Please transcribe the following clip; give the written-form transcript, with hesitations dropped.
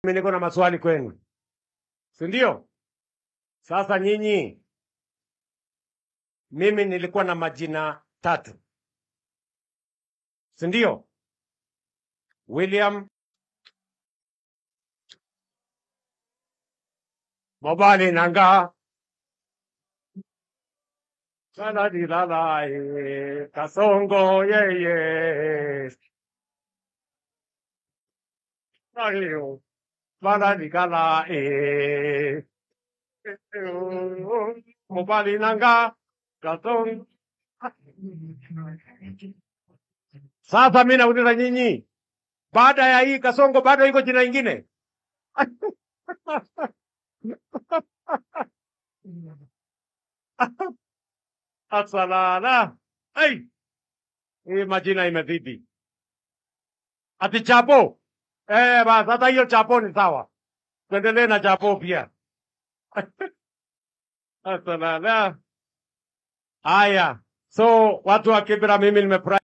Mimi niko na maswali kwenu, si ndio? Sasa nyinyi, mimi nilikuwa na majina 3, si ndio? William Mobali Nanga la Kasongo yeye ayo Baladigala e Mobali Nanga Kasongo. Sasa mimi nauliza nyinyi, baada ya hii Kasongo bado iko jina ingine? Asalala. Ai, hii majina imezidi. Ati Chapo. Basi hata hiyo Chapo ni sawa. Tuendelee na Chapo pia. Asalala. Haya. So watu wa Kibra, mimi nimefurahi.